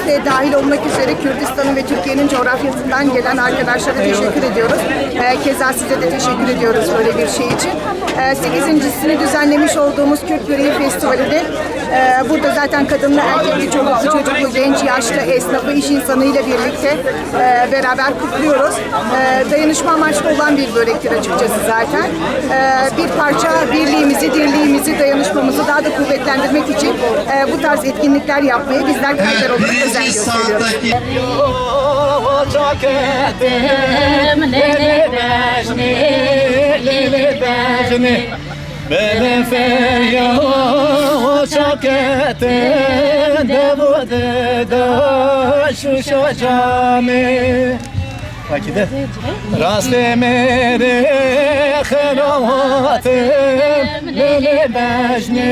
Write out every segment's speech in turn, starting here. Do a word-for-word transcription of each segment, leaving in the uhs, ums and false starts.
de dahil olmak üzere Kürdistan'ın ve Türkiye'nin coğrafyasından gelen arkadaşlara teşekkür ediyoruz. Ee, keza size de teşekkür ediyoruz böyle bir şey için. Ee, sekizincisini düzenlemiş olduğumuz Kürt Böreği Festivali'ni, e, burada zaten kadınlı, erkekli, çoluklu, çocuklu, genç, yaşlı, esnafı, iş insanıyla birlikte, e, beraber kutluyoruz. E, dayanışma amaçlı olan bir börektir açıkçası zaten. E, bir parça birliğimizi, dirliğimizi, dayanışmamızı daha da kuvvetlendirmek için, e, bu tarz etkinlikler yapmaya bizler Kayder olarak özen gösteriyoruz. Belê ferya çaketin dev û dida şûşa camê. Akide. Rastê mêrê xerawatim lê lê bejnê,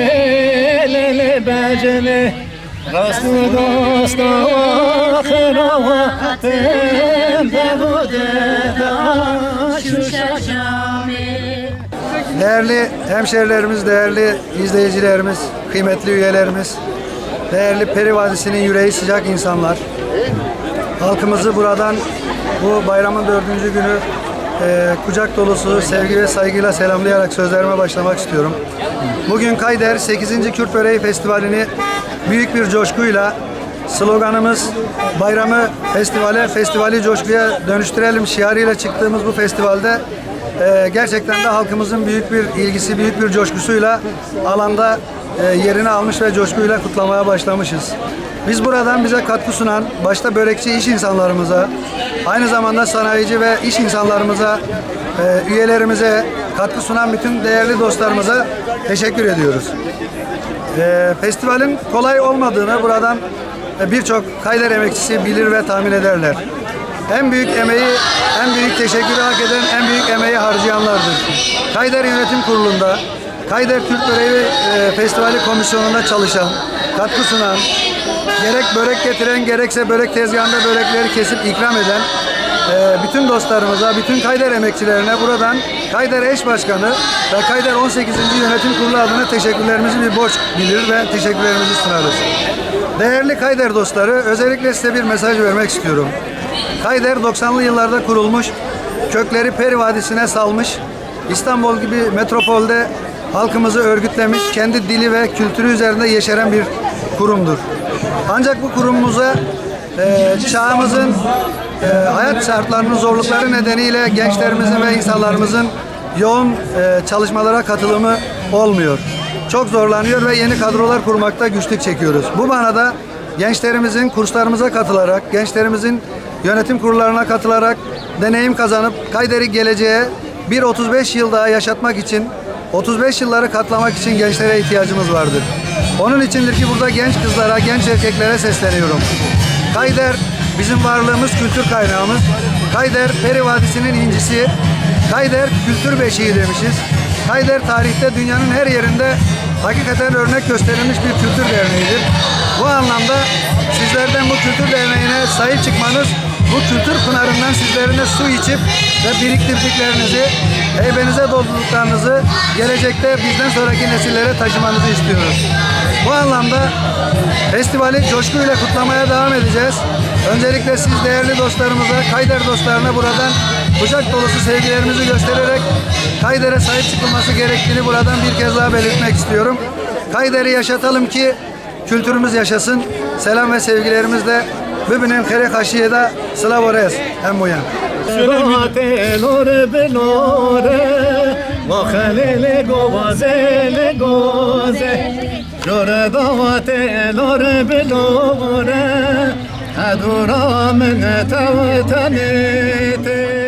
lê lê bejnê. Rast û dosta xerawatim dev û dida şûşa camê. Değerli hemşehrilerimiz, değerli izleyicilerimiz, kıymetli üyelerimiz, değerli Peri Vadisi'nin yüreği sıcak insanlar, halkımızı buradan bu bayramın dördüncü günü, e, kucak dolusu sevgi ve saygıyla selamlayarak sözlerime başlamak istiyorum. Bugün Kayder sekizinci Kürt Böreği Festivali'ni büyük bir coşkuyla, sloganımız "Bayramı festivale, festivali coşkuya dönüştürelim" şiarıyla çıktığımız bu festivalde, e, gerçekten de halkımızın büyük bir ilgisi, büyük bir coşkusuyla alanda, e, yerini almış ve coşkuyla kutlamaya başlamışız. Biz buradan bize katkı sunan başta börekçi iş insanlarımıza, aynı zamanda sanayici ve iş insanlarımıza, e, üyelerimize, katkı sunan bütün değerli dostlarımıza teşekkür ediyoruz. E, festivalin kolay olmadığını buradan, e, birçok Kayder emekçisi bilir ve tahmin ederler. En büyük emeği, en büyük teşekkürü hak eden, en büyük emeği harcayanlardır. Kayder Yönetim Kurulu'nda, Kayder Kürt Böreği, e, Festivali Komisyonu'nda çalışan, katkı sunan, gerek börek getiren, gerekse börek tezgahında börekleri kesip ikram eden, e, bütün dostlarımıza, bütün Kayder emekçilerine buradan Kayder Eş Başkanı ve Kayder on sekizinci Yönetim Kurulu adına teşekkürlerimizi bir borç bilir ve teşekkürlerimizi sunarız. Değerli Kayder dostları, özellikle size bir mesaj vermek istiyorum. Kayder doksanlı yıllarda kurulmuş, kökleri Peri Vadisi'ne salmış, İstanbul gibi metropolde halkımızı örgütlemiş, kendi dili ve kültürü üzerinde yeşeren bir kurumdur. Ancak bu kurumumuza, e, çağımızın, e, hayat şartlarının zorlukları nedeniyle gençlerimizin ve insanlarımızın yoğun, e, çalışmalara katılımı olmuyor. Çok zorlanıyor ve yeni kadrolar kurmakta güçlük çekiyoruz. Bu manada gençlerimizin kurslarımıza katılarak, gençlerimizin yönetim kurullarına katılarak deneyim kazanıp Kayder'i geleceğe bir otuz beş yıl daha yaşatmak için, otuz beş yılları katlamak için gençlere ihtiyacımız vardır. Onun içindir ki burada genç kızlara, genç erkeklere sesleniyorum. Kayder bizim varlığımız, kültür kaynağımız. Kayder Peri Vadisi'nin incisi. Kayder kültür beşiği demişiz. Kayder tarihte dünyanın her yerinde hakikaten örnek gösterilmiş bir kültür derneğidir. Bu anlamda sizlerden bu kültür derneğine sahip çıkmanız, bu kültür pınarından sizlerin de su içip ve biriktirdiklerinizi, heybenize doldurduklarınızı gelecekte bizden sonraki nesillere taşımanızı istiyoruz. Bu anlamda festivali coşkuyla kutlamaya devam edeceğiz. Öncelikle siz değerli dostlarımıza, Kayder dostlarına buradan kucak dolusu sevgilerimizi göstererek Kayder'e sahip çıkılması gerektiğini buradan bir kez daha belirtmek istiyorum. Kayder'i yaşatalım ki kültürümüz yaşasın. Selam ve sevgilerimizle bibînin xêrê xweşiyê de, silav û rêz hemûyan. Lore bi lore, vaxe lê lê govaze lê goze. Lore dawate lore bi lore, hedûra min tev tenê tê.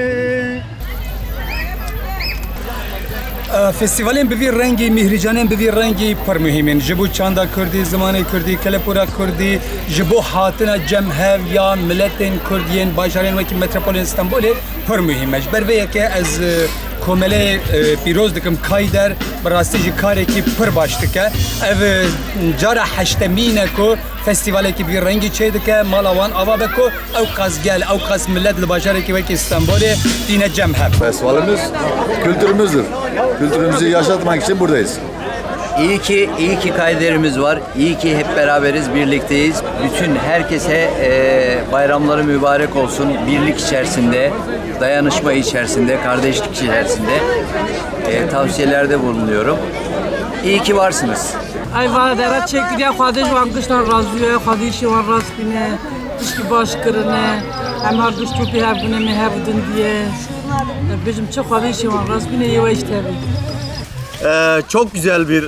Festîvalên bi vî rengî, mîhrîcanên bi vî rengî pir muhîm in. Ji bo çanda kurdî, zimanê kurdî, kelepûra kurdî, ji bo hatina cem hev ya miletên kurd yên bajarên wekî metropolên Stenbolê pir muhîm e. Ji ber vê yekê ez, e, komeleyê, e, pîroz dikim Kayder, bi rastî jî karekî pir baş dike. Ev, e, cara heştemîn e ku festîvalekî bi vî rengî çêdike, mala wan ava be ku ew qas gel, ew qas milet li bajarekî wekî Stenbolê tîne cem hev. Festivalimiz kültürümüzdür. Kültürümüzü yaşatmak için buradayız. İyi ki, iyi ki Kayderimiz var. İyi ki hep beraberiz, birlikteyiz. Bütün herkese, e, bayramları mübarek olsun. Birlik içerisinde, dayanışma içerisinde, kardeşlik içerisinde, e, tavsiyelerde bulunuyorum. İyi ki varsınız. Ay vana dera çekiriya, Xwedê ji wan giştan razî ye, Xwedê îşê wan rast bîne, tiştî baş kirine, em her giş topî hev bûne, me hev dindiye. Bêjim çi, Xwedê îşê wan rast bîne, yê we îşte bî. Ee, çok güzel bir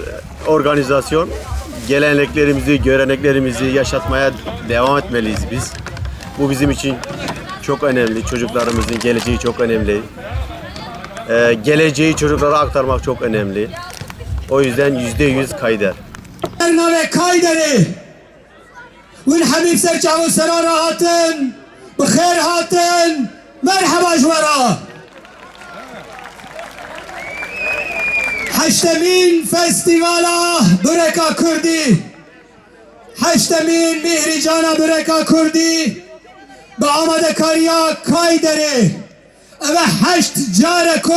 organizasyon. Geleneklerimizi, göreneklerimizi yaşatmaya devam etmeliyiz biz. Bu bizim için çok önemli. Çocuklarımızın geleceği çok önemli. Ee, geleceği çocuklara aktarmak çok önemli. O yüzden yüzde yüz Kayder. Navê Kayderê. Hûn hemî bi ser çav û seran re hatin, bi xêr hatin, merheba ji we re. Heştemîn Festîvala Bureka Kurdî, heştemîn Mîhrîcana Bureka Kurdî bi amadekariya Kayderê. Ev e heşt car e ku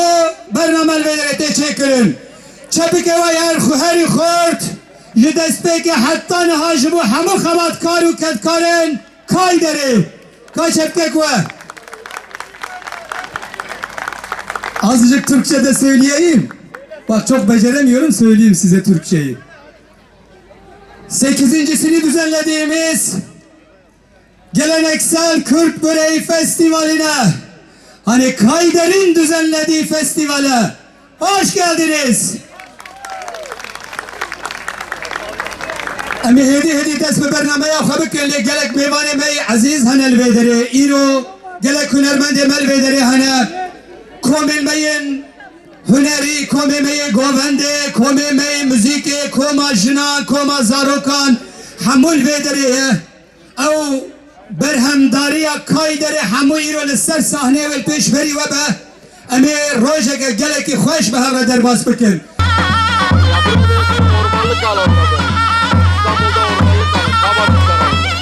bername li vê derê tê çêkirin. Çepikê we yer xu-, herî xurt, ji destpêkê heta niha ji bo hemû xebatkar û kedkarên Kayderê. Ka çepikek we. Azıcık Türkçe de söyleyeyim. Bak, çok beceremiyorum, söyleyeyim size Türkçeyi. Sekizincisini düzenlediğimiz Geleneksel Kürt Böreği Festivali'ne, hani Kayder'in düzenlediği festivale hoş geldiniz. Em ê hêdî hêdî dest bi bernameya xwe bikin, lê gelek mêvanê me yê ezîz hene li vê derê. Îro gelek hunermendê me li vê derê hene. Komên me yên hunerî, komê me yê govendê, komê me yê muzîkê, koma jinan, koma zarokan, hemû li vê derê ye. Ew berhemdariya Kayderê hemû îro li ser sahneyê wê li pêş berî we be. Em ê rojeke gelekî xweş bi hev re derbas bikin. Ya burada bir ormanlık alanlarda. İstanbul'da ormanlık alan, Kabakçı Sarayı'nda.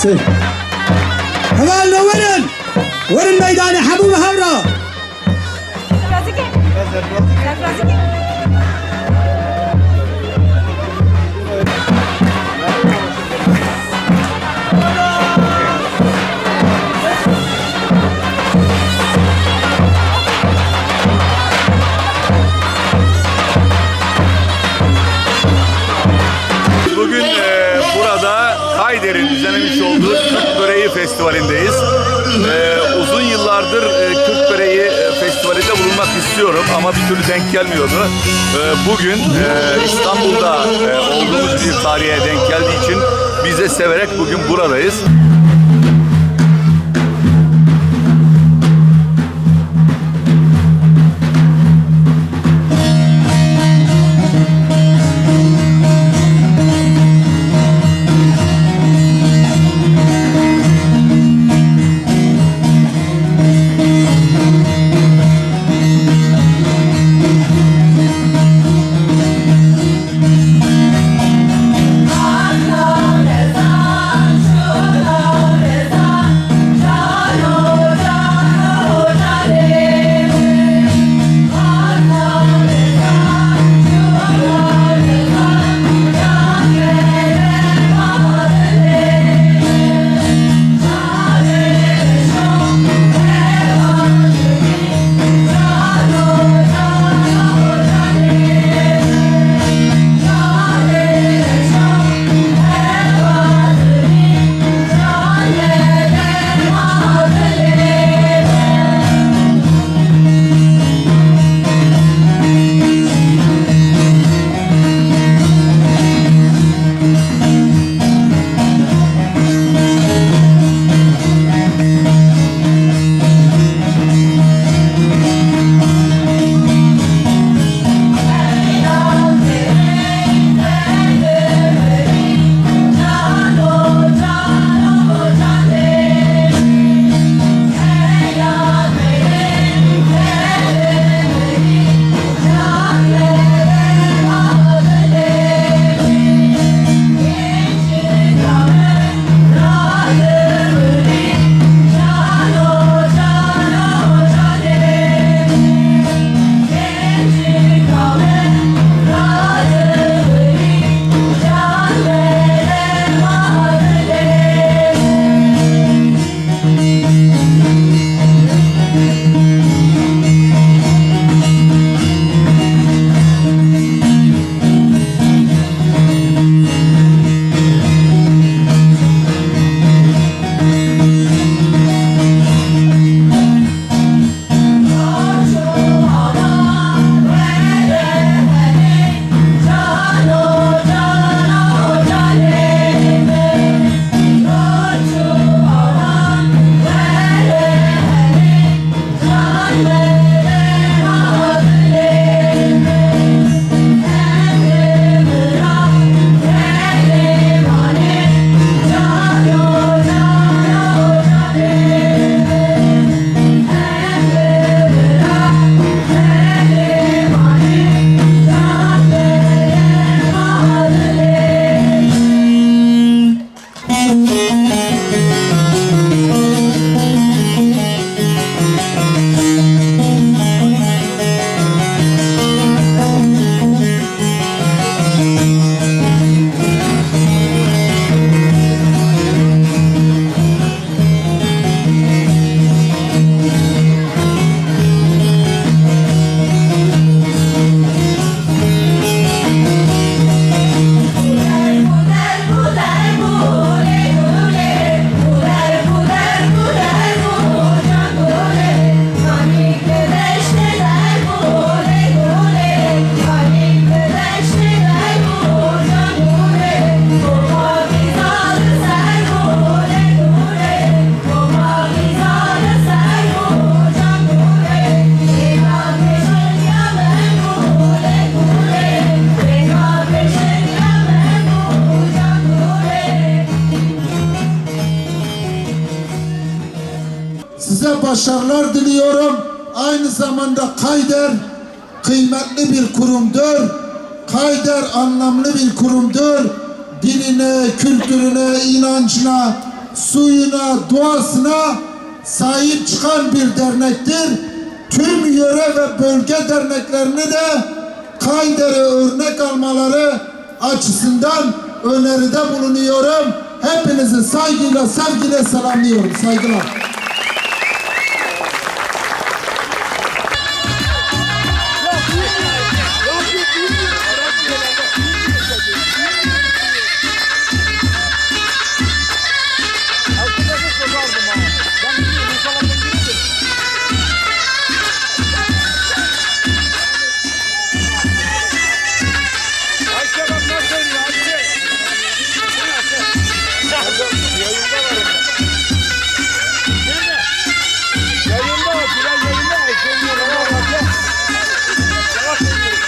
Sê. Hevalno werin! Werin meydanê hemû bi hev re! Bugün, e, burada Kayder'in düzenlemiş olduğu Kürt Böreği Festivali'ndeyiz. E, uzun yıllardır, e, Kürt Böreği, e, Festivali'nde bulunmak istiyorum ama bir türlü denk gelmiyordu. E, bugün, e, İstanbul'da, e, olduğumuz bir tarihe denk geldiği için biz de severek bugün buradayız. Başarılar diliyorum. Aynı zamanda Kayder kıymetli bir kurumdur. Kayder anlamlı bir kurumdur. Dinine, kültürüne, inancına, suyuna, doğasına sahip çıkan bir dernektir. Tüm yöre ve bölge derneklerini de Kayder'e örnek almaları açısından öneride bulunuyorum. Hepinizi saygıyla, sevgiyle selamlıyorum. Saygılar. Ayşe bak nasıl oynuyor Ayşe. Yayında varım ben. Nerede? Yayında bak, Bilal yayında. Ayşe'nin yanında bak. Yavaş oynuyor.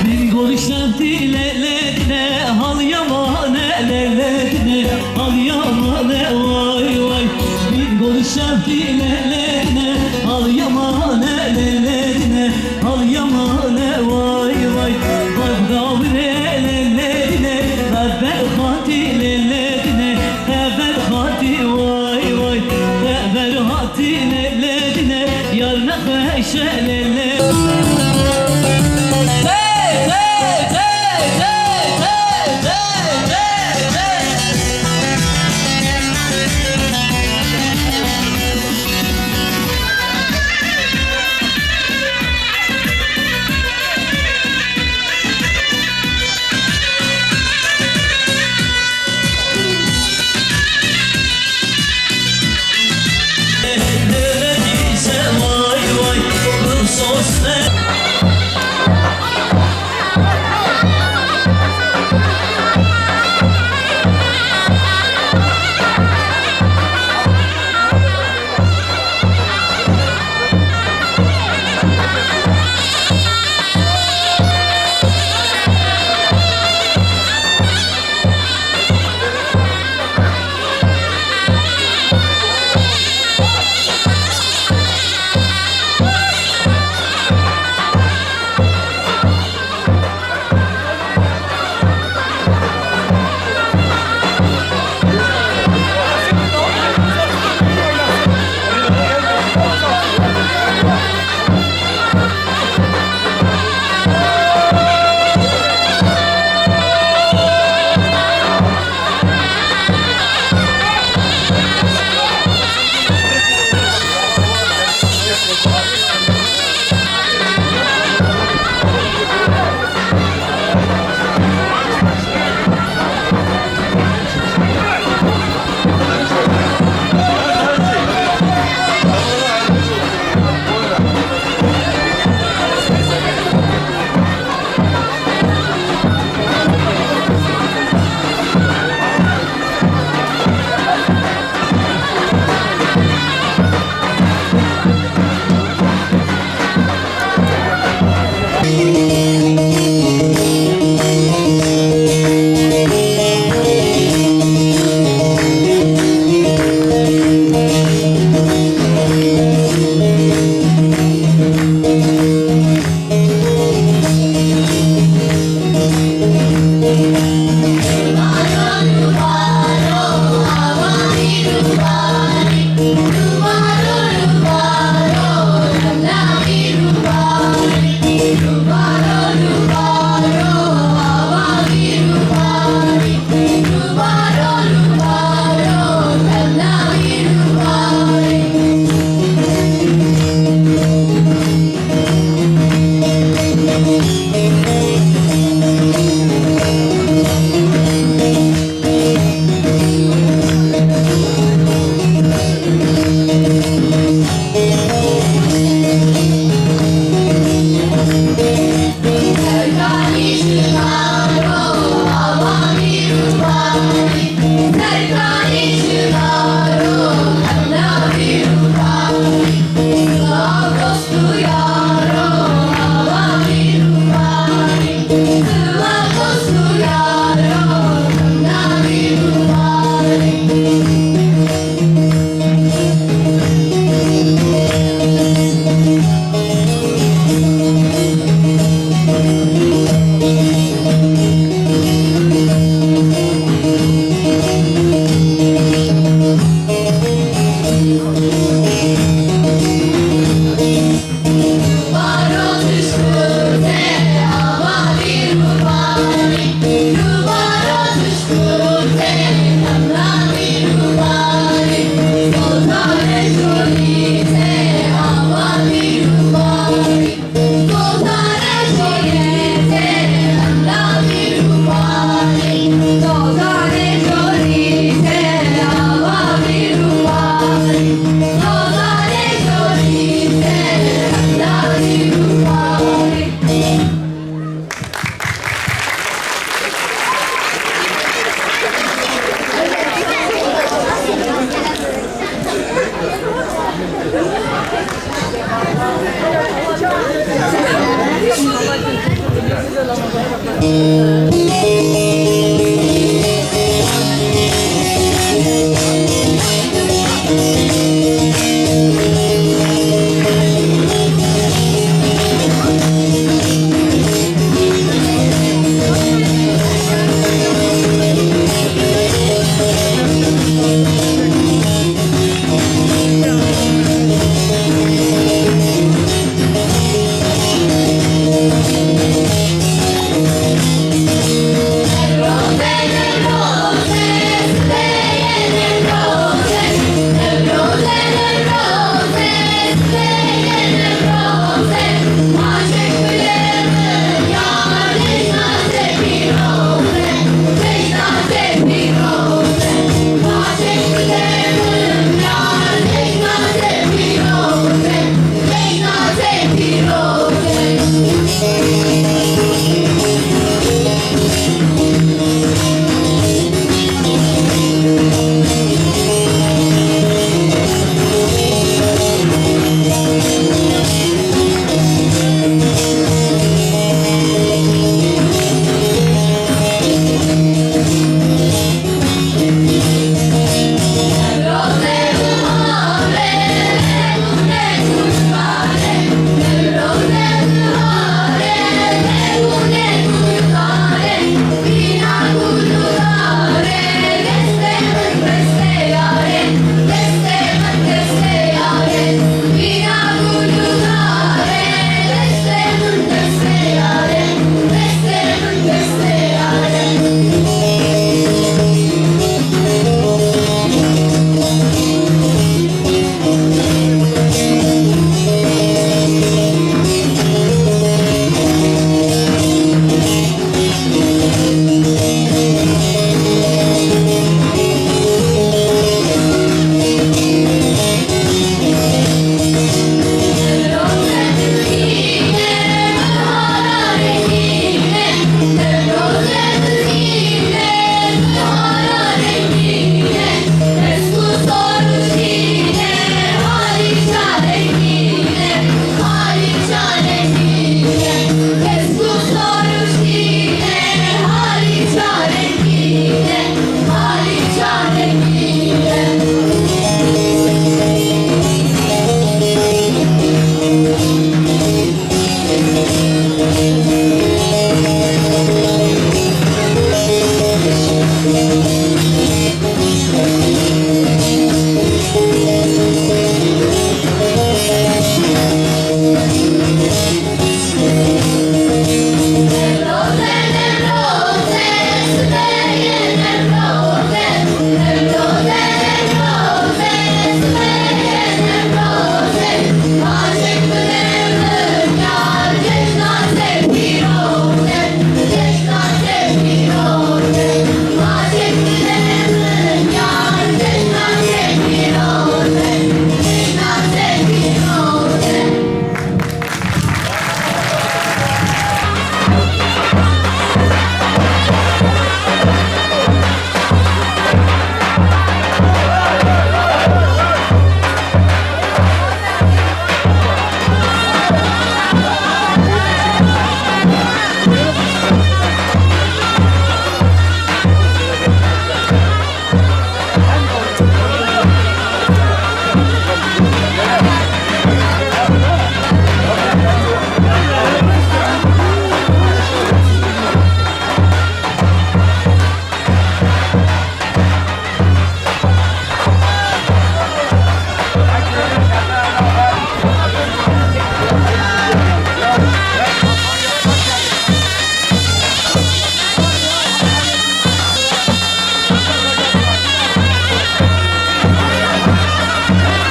Bingol şeftî lelêdine, hal yaman e lelêdine, hal yaman e vay vay. Bingol şeftî lelêdine, hal yaman e lelêdine, hal yaman e vay vay. Vay gavre lelêdine, xeber xatî lelêdine, xeber xatî vay vay. Xeber hatî lelêdine, yar nexweş e lelê.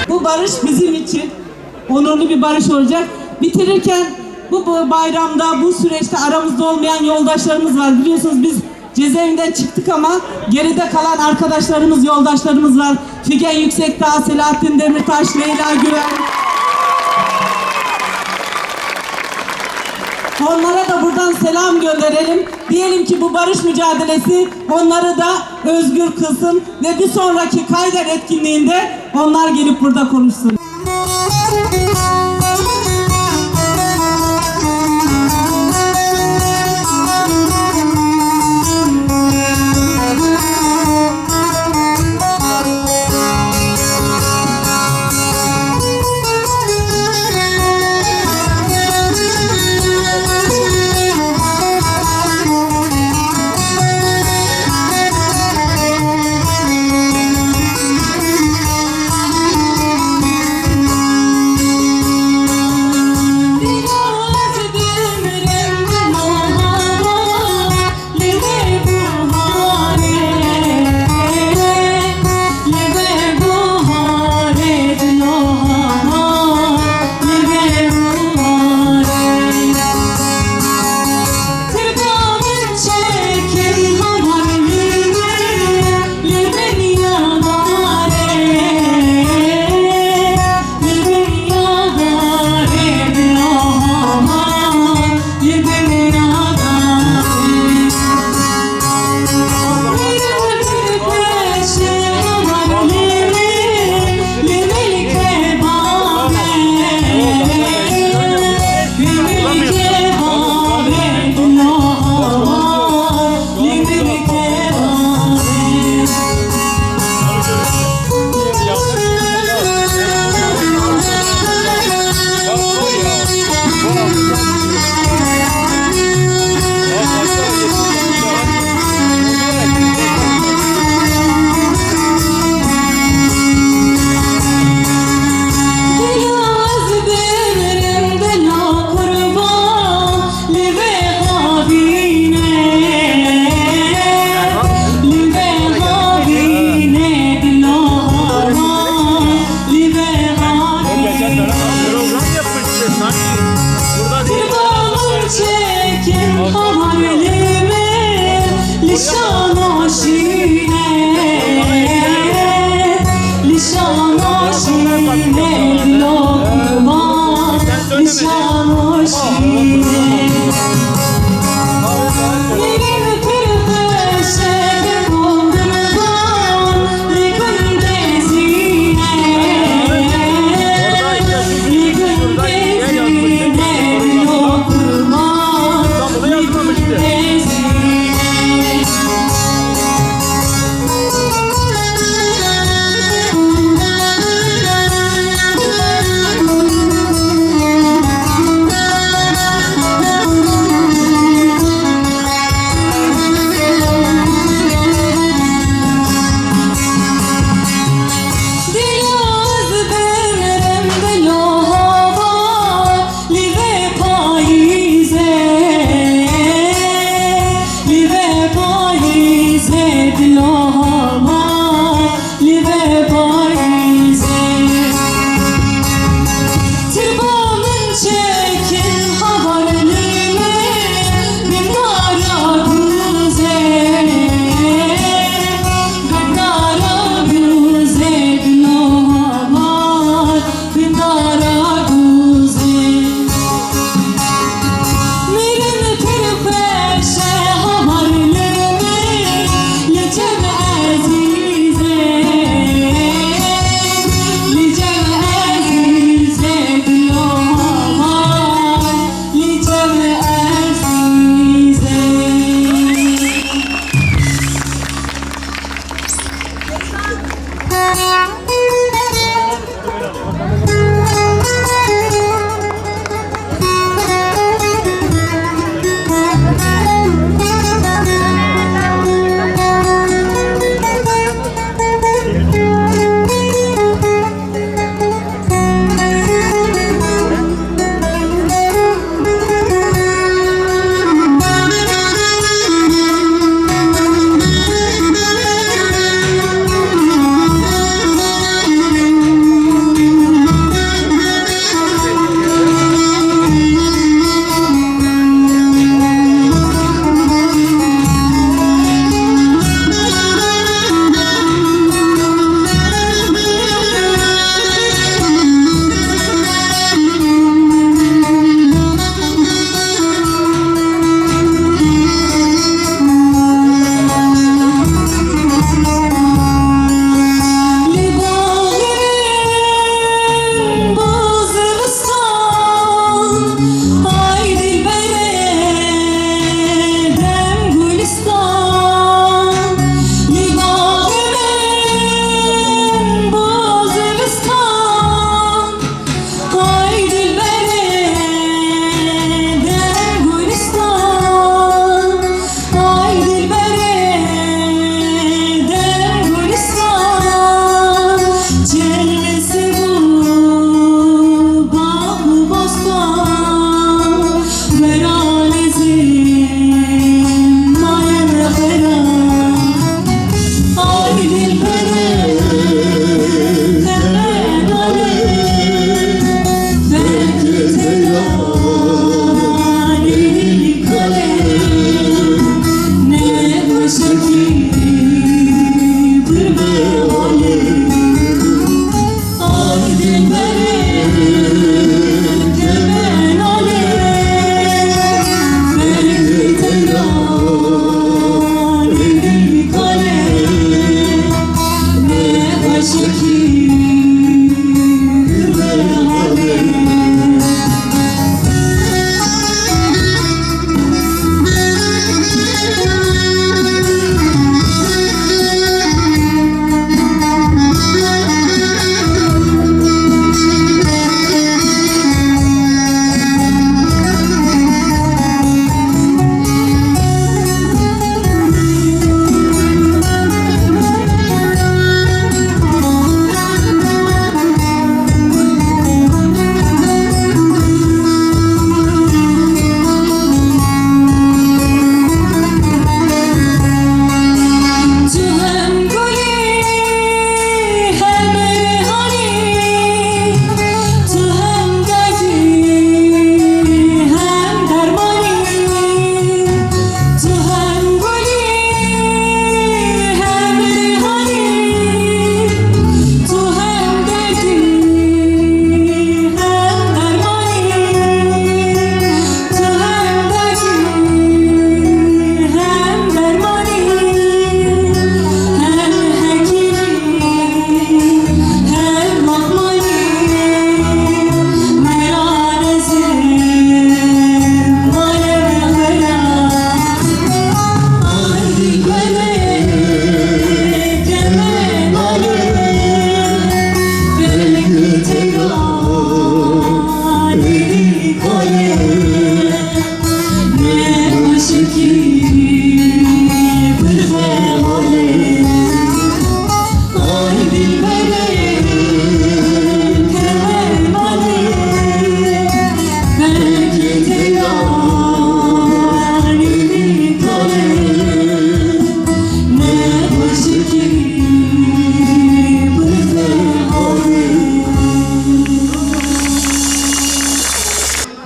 Bu barış bizim için onurlu bir barış olacak. Bitirirken bu, bu bayramda, bu süreçte aramızda olmayan yoldaşlarımız var. Biliyorsunuz biz cezaevinden çıktık ama geride kalan arkadaşlarımız, yoldaşlarımız var. Figen Yüksekdağ, Selahattin Demirtaş, Leyla Güven. Onlara da buradan selam gönderelim. Diyelim ki bu barış mücadelesi onları da özgür kılsın ve bir sonraki Kayder etkinliğinde onlar gelip burada konuşsun.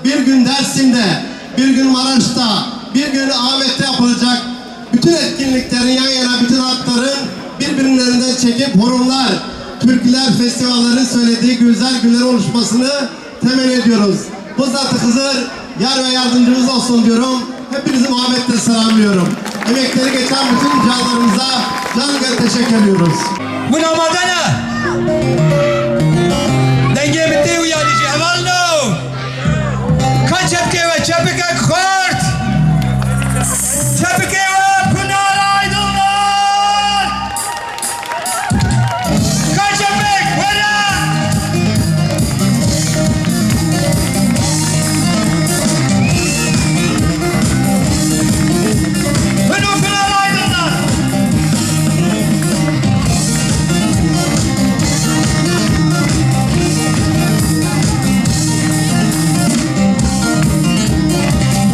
Bir gün Dersim'de, bir gün Maraş'ta, bir gün Ahmet'te yapılacak bütün etkinliklerin yan yana, bütün halkların birbirlerinden çekip horonlar, türküler, festivallerin söylediği güzel günler oluşmasını temenni ediyoruz. Bizzat Hızır yar ve yardımcımız olsun diyorum. Hepinizi muhabbetle selamlıyorum. Emekleri geçen bütün canlarımıza canı gönülden teşekkür ediyoruz. Hûn amade ne? Dengê min tê û yanî jî hevalno. Ka çepikê we çepikek xurt. Çepikê we Pınar Aydınlar. Ka çepik were. Hûn û Pınar Aydınlar.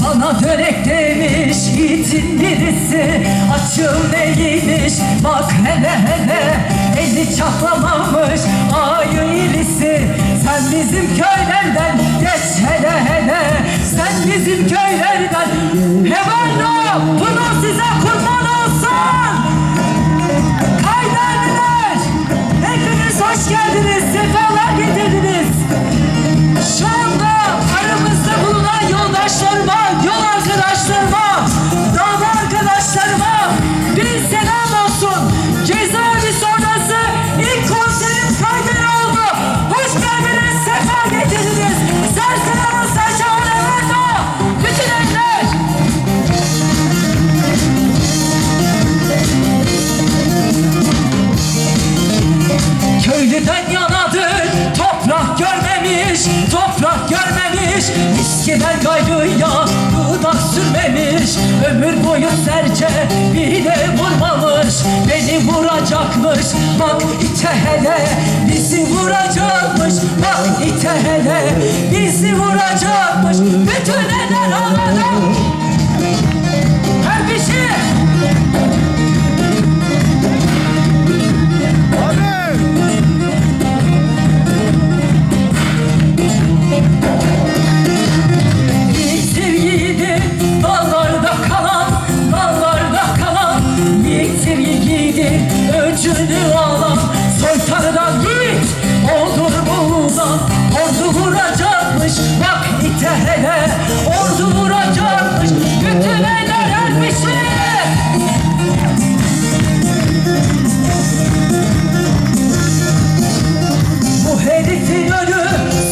Bana dönek demiş itin birisi, açım neymiş bak hele hele, eli çatlamamış ayı ilisi. Sen bizim köylerden geç hele hele, sen bizim köylerden. Hevalno, bunu size kurban olsun. Kayderliler, hepiniz hoş geldiniz, sefalar getirdiniz. Şu anda aramızda bulunan yoldaşlarıma, yol arkadaşlarıma, dava arkadaşlarıma bir selam olsun. Cezaevi sonrası ilk konserim Kayder oldu. Hoş geldiniz, sefa getirdiniz. Serselam Saça Orevendo. Bütün eller. Köylüden yanadır, toprak görmemiş, toprak görmemiş. Eskiden gayrıya dudak sürmemiş, ömür boyu serçe bile vurmamış. Beni vuracakmış, bak ite hele, bizi vuracakmış, bak ite hele, bizi vuracakmış. Bütün eller havada. Her kişi. Yiğittir yiğidi dağlarda kalan, dağlarda kalan. Yiğittir yiğidi öcünü alan, soytarıdan yiğit. Odur buradan ordu vuracakmış, bak ite hele, ordu vuracakmış, bütün eller elmişi. Bu herifin ölü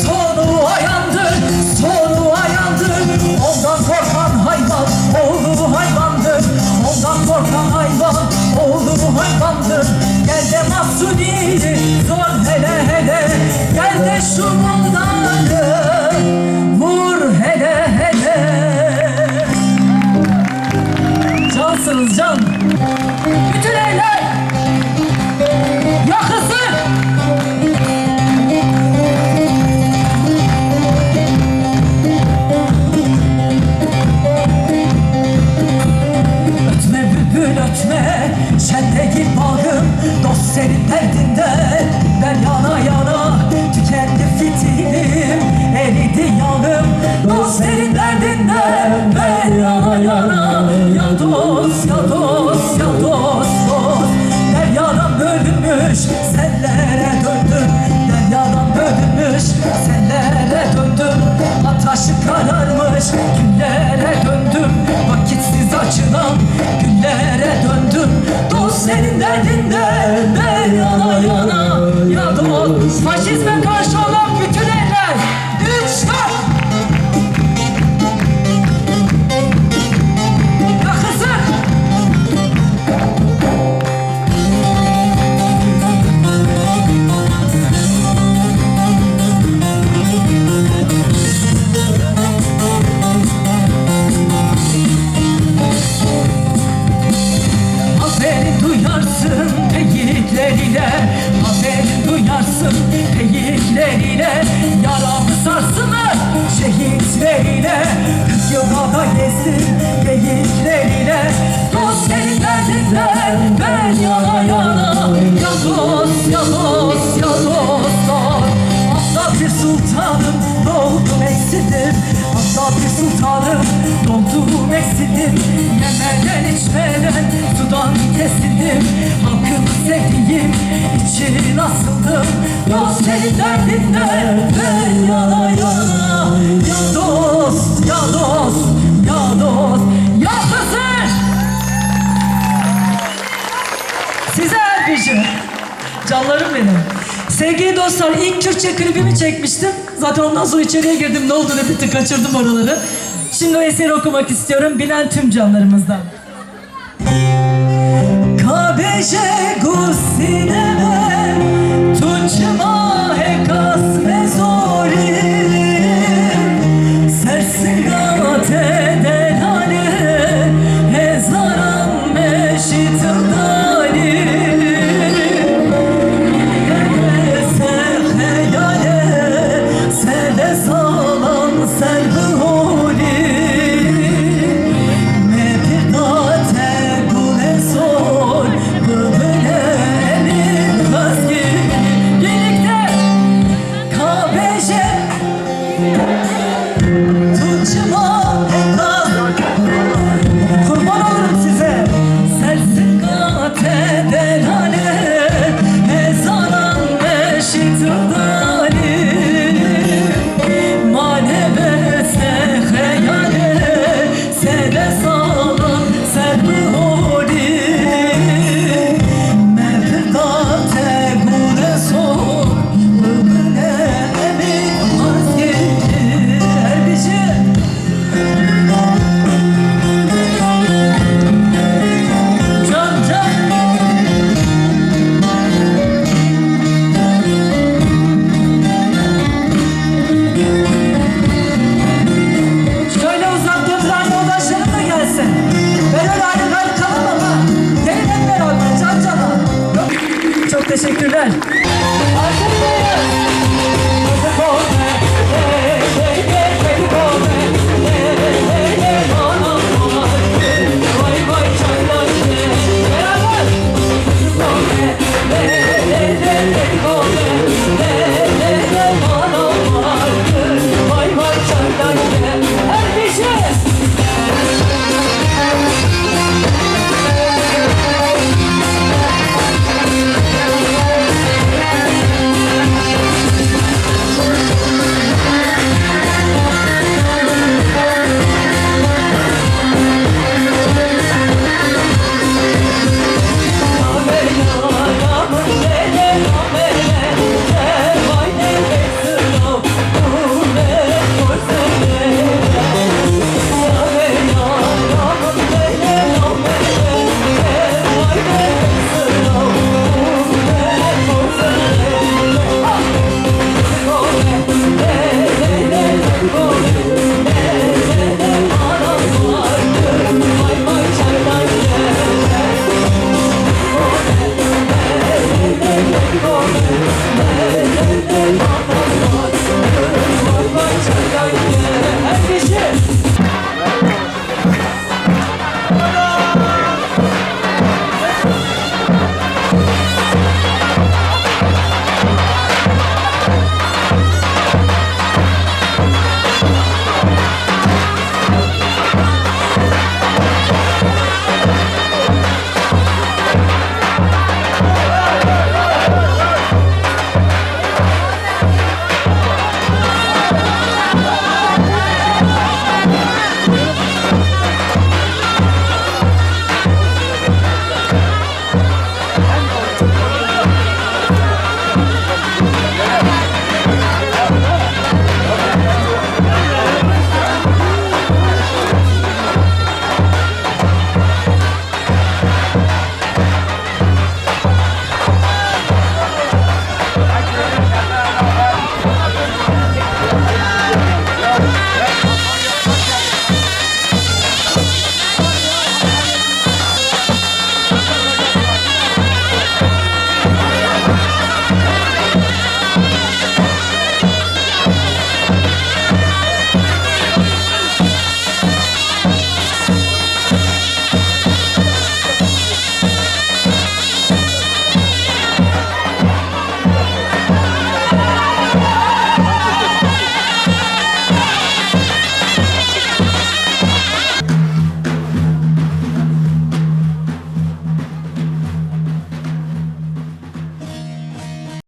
sonu ayandır, sonu ayandır. Ondan korkan hayvan oğlu hayvandır. Ondan korkan hayvan oğlu hayvandır. Gel de Mahsuni zor hele hele. Gel de şu muhtarı vur hele hele. Cansınız can. Bütün eller yakılsın. Ötme bülbül ötme, şen değil bağım. Dost senin derdinden ben yana yana, tükendi fitilim, eridi yağım. Dost senin derdinden ben yana yana, ya dost, ya dost, ya dost, dost. Deryadan bölünmüş sellere döndüm. Deryadan bölünmüş sellere döndüm. Ataşı kararmış güllere döndüm. Vakitsiz açılan güllere döndüm. Dost senin derdinden ben yana yana, ya dost. Faşizme karşı olan bütün eller. Üç, dört. Gençleriyle, kırk yılda da gezdim gençleriyle. Dost senin derdinden ben yana yana. Ya dost, ya dost, ya dostlar. Asla bir sultanım, doğdum eksildim. Asla bir sultanım, doğdum eksildim. Yemeden içmeden sudan kesildim. Halkımı sevdiğim için asıldım. Dost senin derdinden ben yana yana. Ya dost, ya dost, ya dost, ya kızım. Size her bir şey. Canlarım benim. Sevgili dostlar, ilk Kürtçe klibimi çekmiştim. Zaten ondan sonra içeriye girdim. Ne oldu ne bitti, kaçırdım oraları. Şimdi o eseri okumak istiyorum. Bilen tüm canlarımızdan. Kabece gusine me, tu çima hekas me zorî, ser singa te delale, hezaran me şî tildalî. Ser xeyale, ser de salan, ser bi holî. Me pir da te gulê sor, bibine emin xwezgî. Birlikte. Kabece, tu çima